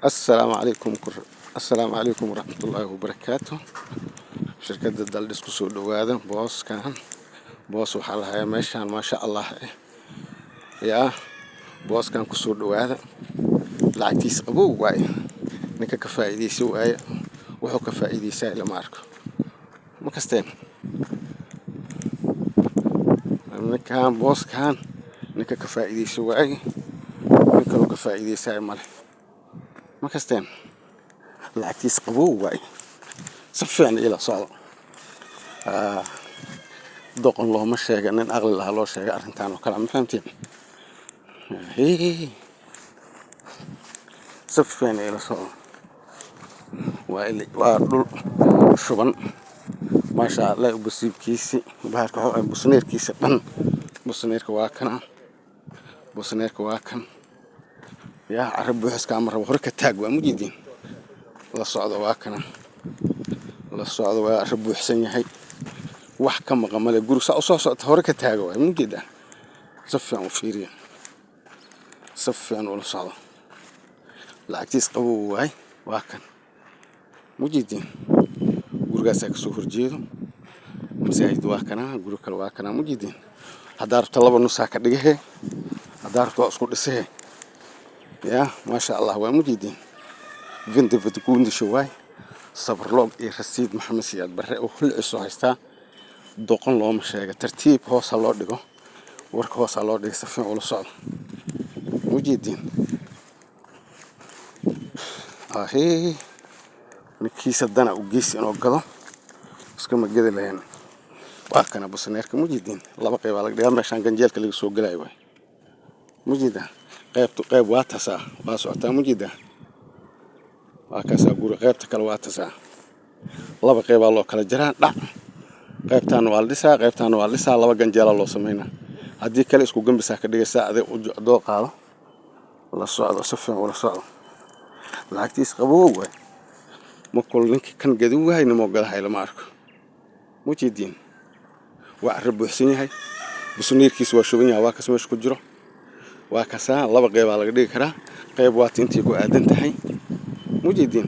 Assalaamu calaykum. Assalaamu calaykum waraxmatullaahi wabarakaatu. Shirkadda Daldhis, kusoo dhawaada. Booskan boos waxaa la hayaa meeshaan, maasha Allah. Yaa booskan, kusoo dhawaada. Lacagtiisa qabow waaye. Ninka ka faa'iidaysa waaye, wuxuu ka faa'iidaysaa lama arko. Ma kasteen ninkan booskan? Ninka ka faa'iidaysa waaye, nin kaloo ka faa'iidaysayo male. Ma kasteen? Lacagtiisa qabow waaye. Si fiican ila socdo. Doqon looma sheega, nin aqli lahaa loo sheega arrintan oo kale. Ma fahamtiin? Hee, si fiican ila socdo. Waa dhul shuban, maasha Allah. Basiibkiisi bahalka wuxuu ahay busneerkiisa dhan. Busneerka waa kana, busneerka waa kan. Yaa carro buuxis kaama rabo, hore ka taag. Waa mujidiin. La socdo, waa kana. La socdo, waa carro buuxsan yahay, wax ka maqan male. Guri saa usoo socota, hore ka taaga waay. Mujeedaa? Si fiican u fiiriya, si fiican ula socdo. Lacagtiis qabow waay. Waa kan, mujeediin? Gurigaasaa kasoo horjeedo. Masaajid waa kanaa, guri kale waa kanaa. Mujeediin? Haddaa rabto laba nusaa ka dhigahe, haddaa rabto waa isku dhisehe. Yaa maasha Allah waa. Mujeediin? Vindivadguundisho waay. Sabarloog iyo rasiid Maxamed Siyaad Barre oo hulcisoo haystaa. Doqon looma sheega, tartiib hoosa loo dhigo warka, hoosa loo dhiga. Si fiican ula socdo. Mujeediin? Ahee, ninkiisa dana u geysi inuu gado, iskama gedi lahayn. Waa kana busaneerka. Mujeediin? Laba qeybaa laga dhigaa. Meeshaan ganjeelka laga soo gelayo waay. Mujeedaa? Qaybtu qayb waa tasaa, waa socotaa. Mujeedaa? Waa kaasaa guri. Qaybta kale waa tasaa. Laba qeybaa loo kala jaraa. Dhac, qaybtaana waa la dhisaa, qaybtaana waa la dhisaa. Laba ganjeelaa loo sameynaa. Haddii kale isku gambisaa ka dhigaysaa, adig doo qaado. La socdo, si fiican ula socdo. Lacagtiis qabow waay. Markuu ninka kan gadi waay, nimoo gadahay lama arko. Mujeediin? Waa carro buuxsan yahay. Busniirkiisa waa shuban yahay. Waa kas meesha ku jiro, waa kasaa. Laba qeybaa laga dhigi karaa. Qayb waata intii ku aadan tahay. Mujeediin?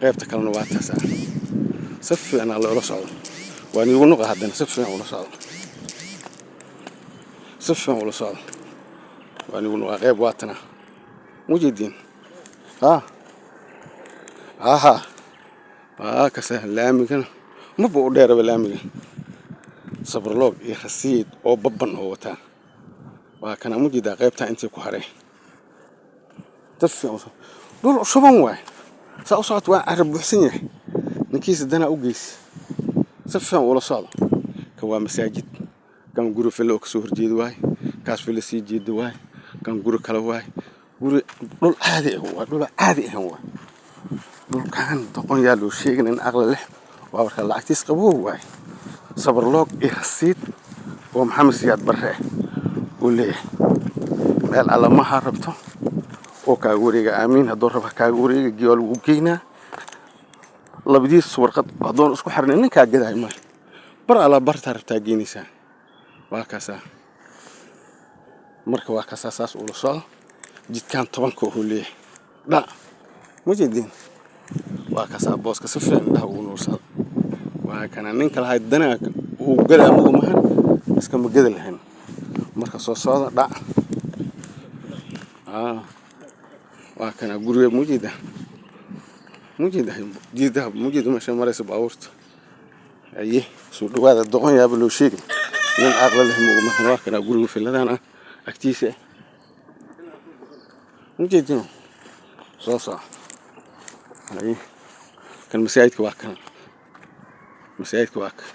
Qaybta kalena waa taasaa. Si fiican loola socdo. Waa niigu nuqa haddana. Si fiican ula socdo, si fiican ula socdo. Waa niigu nuqa. Qayb waa tana. Mujeediin? Ha aha, waa kasa. Laamigana maba u dheeraba laamiga. Sabarloog iyo rasiid oo babban oo wataa. Waa kana. Mujeedaa? Qaybtaa intii ku haray. Si fiican. Dhul shuban waay. Saa u socota, waa carro buuxsan yahay. Ninkiisa danaa u geysi. Si fiican ula socdo. Kan waa masaajid. Kan guri fillo oo kasoo horjeeda waay. Kaas fillo sii jeeda waay. Kan guri kale waay. Guri dhul caadi ah waa, dhul caadi ahan waay. Dhulkan doqon yaa loo sheegin, in aqli leh waa. Marka lacagtiis qabow waay. Sabarloog iyo rasiid oo Maxamed Siyaad Barre uu leeyahay. Meel alla maha rabto oo kaaga wareega. Aamiin. Hadduu raba kaaga wareega, gee waa lagu geynaa. Labadiis warqad haddoon isku xirnay, ninkaa gadaay male. Bar alla bartaa rabtaa geynaysaa. Waa kaasaa. Marka waa kaasaa, saas ula socdo. Jidkan 10-ka wuxuu leeyahay dhac. Ma jeedin? Waa kaasaa booska. Si fiican indhaha ugu nuursada. Waa kana. Ninka lahay danaa uu gadaa magu mahan, iskama gedi lahayn. Marka soo socda. Dhac, waa kana guriga. Mujeeda? Mujeeda jiidaha? Mujeeda meesha maraysa baabuurta? Aye, soo dhawaada. Doqon yaaba loo sheegay, nin aqli leh magu mahan. Waa kana guriga filadan ah agtiisa. Mujeedino? Soo soco. Aye, kan masaajidka waa kana. Masaajidka waa kan.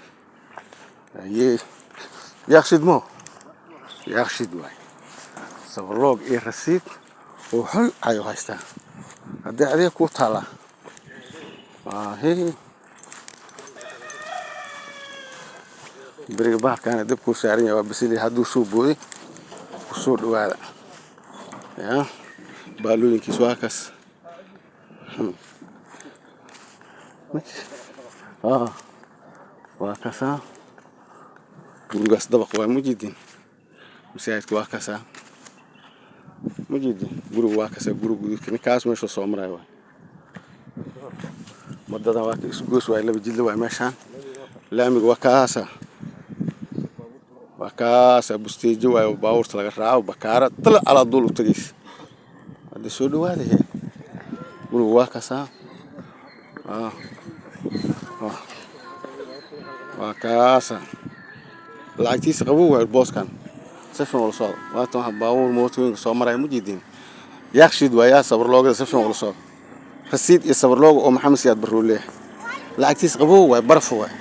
Aye, Yaaqshid mo Yaaqshid waay. Sabarloog iyo rasiid oo xol ayuu haystaa. Haddii adiga kuu taalaa. Ahee, beriga bahalkaana dabkuu saaran yahay, waa basili. Hadduu soo booday, kusoo dhawaada. Ya baalooyinkiis waa kaas. Waa kaasaa. Gurigaas dabaq waa. Mujidiin? Masaajidka waa kaasaa. Ma jeedin? Guriga waa kasa, guriga guduudka ninkaas meesha soo marayo waay. Wadadan waa ka isgoos waay, laba jidla waay meeshaan. Laamiga waa kaasa, waa kaasa. Busteejo waay oo baabuurta laga raaco, bakaara tala calaa duul u tagaysa. Hadda soo dhawaada he, guriga waa kasaa. Waa kaasa, lacagtiisa qabow waay. Booskan si fiican ula socda. Waatan waxa baabuur mootooyinka soo maraya, ma jeedin? Yaaqshiid waa yaa sabar loogada, si fiican ula socda. Rasiid iyo sabar looga oo Maxamed Siyaad Barre uu leeyahay. Lacagtiisa qabow waay, baraf waay.